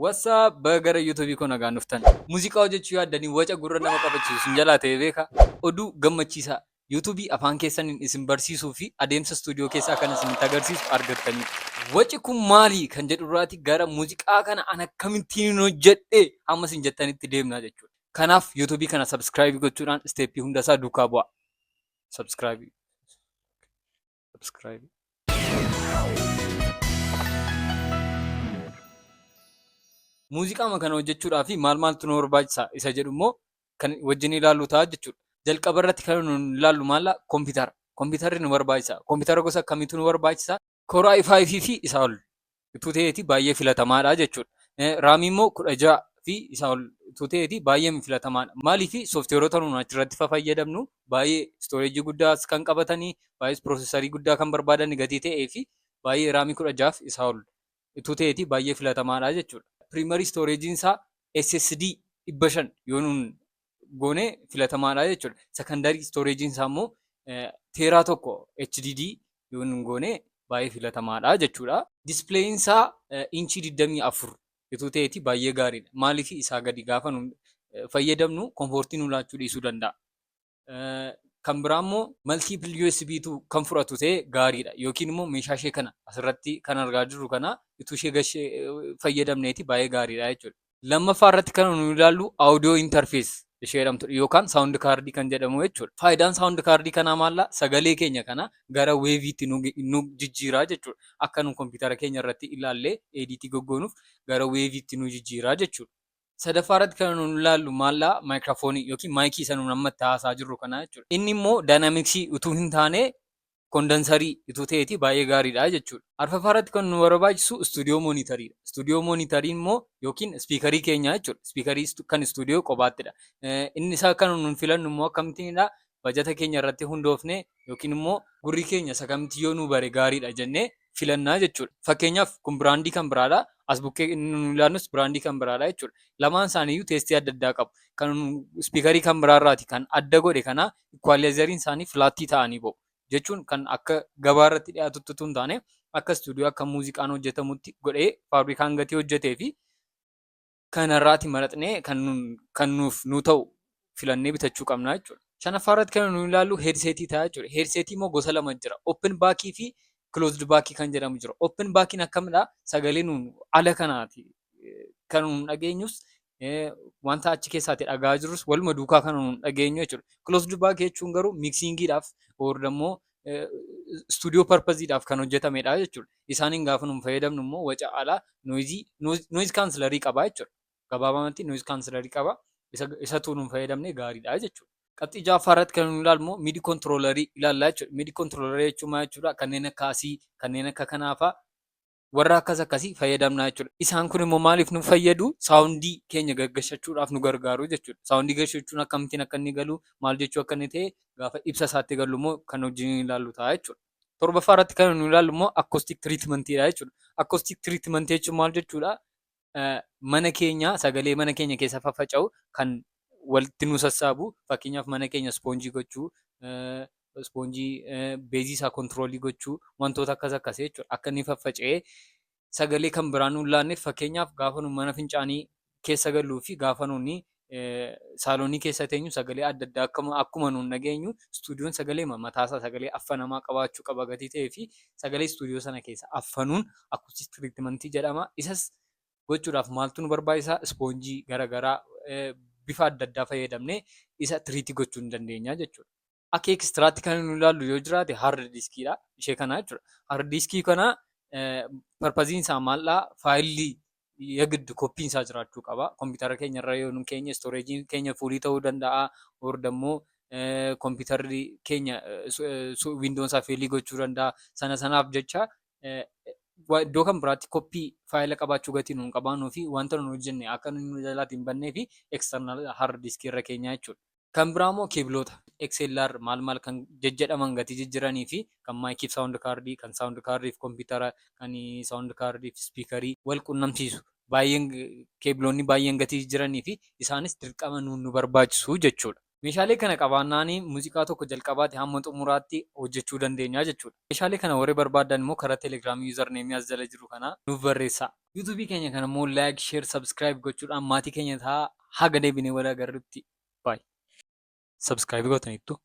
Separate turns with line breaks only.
What's up, baga gara YouTubeii koo nagaan dhuftan. Muuziqaa hojjechuu yaaddanii waca gurra nama qabachiisu sin jalaa ta'e beekaa? Oduu gammachiisaa YouTubeii afaan keessaniin isin barsiisuu fi adeemsa istuudiyoo keessaa kan isinitti agarsiisu argattaniitu. Waci kun maali kan jedhurraati gara muuziqaa kana an akkamittiin hojjedhe hamma isin jettanitti deemnaa jechuudha. Kanaaf YouTubeii kana subscribe gochuudhaan stepii hundasaa duukaa bu'aa. Subscribe. Subscribe. Muuziqaama kana hojjechuudhaaf maal maaltu nu barbaachisa isa jedhu immoo kan wajjin ilaallu ta'a jechuudha. Jalqaba irratti kan nu ilaallu maalla? Kompiitara. Kompiitarri nu barbaachisa. Kompiitara gosa akkamiitu nu barbaachisa? Core i5 fi isaa ol utuu ta'eeti baay'ee filatamaadha jechuudha. RAMii immoo 16 fi isaa ol utuu ta'eeti baay'ee filatamaadha. Maaliif? Sooftiweerota nuun achirratti fayyadamnu baay'ee storageii guddaas kan qabatanii, baay'ee processorii guddaa kan barbaadan gatii ta'ee fi baay'ee RAMii 16 fi isaa ol utuu ta'eeti baay'ee filatamaadha jechuudha. Primary storageiin isaa SSD 500 yoo nuun goone filatamaadha jechuudha. Secondary storageiin isaa immoo tera 1 HDD yoo nuun goone baay'ee filatamaadha jechuudha. Displayin isaa inchii 24 utuu ta'eeti baay'ee gaariidha. Maaliif? Isaa gadi gaafa nu fayyadamnu comfortii nu laachuu dhiisuu danda'a. Kan biraa immoo multiple USB tu kan fudhatu ta'e gaariidha. Yookiin immoo meeshaa ishee kana asirratti kan argaa jirru kana utuu ishee gashee fayyadamneeti baay'ee gaariidha jechuudha. Lammaffaa irratti kan nu ilaallu audio interface ishee jedhamtudha yookaan sound cardii kan jedhamu jechuudha. Faayidaan sound cardii kanaa maalla? Sagalee keenya kana gara waveiitti nu jijjiiraa jechuudha. Akka nu kompiitara keenya irratti ilaallee editii goggoonuuf gara waveiitti nu jijjiiraa jechuudha. Sadaffaa irratti kan nu ilaallu maallaa? Maayikiraafoonii yookiin maayikii isa nuun amma itti haasaa jirru kana jechuudha. Inni immoo dynamicsii utuu hin taane condenserii utuu ta'eeti baay'ee gaariidha jechuudha. Arfaffaa irratti kan nu barbaachisu studio monitoriidha. Studio monitoriin immoo yookiin speakerii keenya jechuudha. Speakerii kan istuudiyoo qophaаттidha. Inni isaa kan nuun filannu immoo akkamittiinidha? Bajata keenya irratti hundoofne yookiin immoo gurri keenya isa kamitti yoo nu bare gaariidha jennee filannaa jechuudha. Fakkeenyaaf, kun brandii kan biraadha. As bukkee inni nu ilaallus brandii kan biraadha jechuudha. Lamaan isaaniiyyuu tasteii adda addaa qabu. Kan speakerii kan biraarraati kan adda godhe kana equalizeriin isaanii flatii ta'anii ba'u. Jechuun kan akka gabaa irratti dhiyaatutti utuu hin taane, akka istuudiyoo, akka muuziqaan hojjetamutti godhee faabrikaan gatii hojjetee fi kanarraati maraxnee kan nuuf nu ta'u filannee bitachuu qabna jechuudha. Shanaffaa irratti kan nu ilaallu headsetii ta'a jechuudha. Headsetii immoo gosa lama jira. Open backii fi closed backii kan jedhamu jira. Open backiin akkamidha? Sagalee nuun ala kanaati kan nuun dhageenyus, wanta achi keessaatti dhagaa jirrus waluma duukaa kan nuun dhageenyu jechuudha. Closed back jechuun garuu mixingiidhaaf or immoo studio purposeiidhaaf kan hojjetamedha jechuudha. Isaaniin gaafa nuun fayyadamnu immoo waca alaa, noiseii, noise cancellerii qaba jechuudha. Gabaabumatti noise cancellerii qaba. Isatu nuun fayyadamne gaariidha jechuudha. Qabxii ja'affaa irratti kan nu ilaallu immoo MIDI controllerii ilaallaa jechuudha. MIDI controllerii jechuun maal jechuudha? Kanneen akka asii, kanneen akka kanaafaa, warra akkas akkasii fayyadamnaa jechuudha. Isaan kun immoo maaliif nu fayyadu? Soundii keenya gaggashachuudhaaf nu gargaaru jechuudha. Soundii gashachuun akkamittiin akka inni galu, maal jechuu akka inni ta'e gaafa ibsa isaatti galu immoo kan wajjin ilaallu ta'a jechuudha. Torbaffaa irratti kan nu ilaallu immoo acoustic treatmentiidha jechuudha. Acoustic treatmentii jechuun maal jechuudha? Mana keenya, sagalee mana keenya keessa faffaca'u kan walitti nu sassaabu, fakkeenyaaf mana keenya spongeii gochuu, spongeii bassii isaa controlii gochuu, wantoota akkas akkasii jechuudha. Akka inni faffaca'ee sagalee kan biraa nuun laanneef, fakkeenyaaf gaafa nu mana fincaanii keessa galluu fi gaafa nuuni saalonii keessa teenyu sagalee adda addaa akkuma nuun dhageenyu, istuudiyoon sagalee mataasaa, sagalee affanamaa qabaachuu qaba gatii ta'ee fi sagalee istuudiyoo sana keessa affanuun acoustic treatmentii jedhama. Isas gochuudhaaf maaltu nu barbaachisaa? Spongeii garaagaraa bifa adda addaa fayyadamnee isa treatii gochuu ni dandeenya jechuudha. Akka extraatti kan nu ilaallu yoo jiraate hard diskiidha. Ishee kana jechuudha. Hard diskii kana purposeiin isaa maaldhaa? Fileii የግድ copyiin isaa jiraachuu qaba. Kompiitara keenya irra yoo nu keenya storageiin keenya fullii ta'uu danda'a. Or dammoo kompiitarri keenya Windowon isaa failii gochuu danda'a. Sana sanaaf jecha iddoo kan biraatti copyii filea qabaachuu gatii nuun qabaannuu fi wanta nuun hojjenne akka nu jalaatti hin bannee fi external hard diskii irra keenya jechuudha. Kan biraa immoo cableoota XLR maal maal kan jejjedhaman gatii jijjiiranii fi kan miciif sound cardii, kan sound cardiif kompiitara, kan sound cardiif speakerii wal qunnamsiisu baay'een, cableoonni baay'een gatii jijjiiranii fi isaanis dirqama nuun nu barbaachisu jechuudha. Meeshaalee kana qabaannaan muuziqaa tokko jalqabaati hamma xumuraatti hojjechuu dandeenya jechuudha. Meeshaalee kana warri barbaadan immoo karaa Telegramii usernameii as jala jiru kana nuuf barreessaa. Yuutuubii keenya kana immoo like, share, subscribe gochuudhaan maatii keenya ta'aa. Haga deebinee wal agarrutti, baay'ee. Subscribe gootaniittu.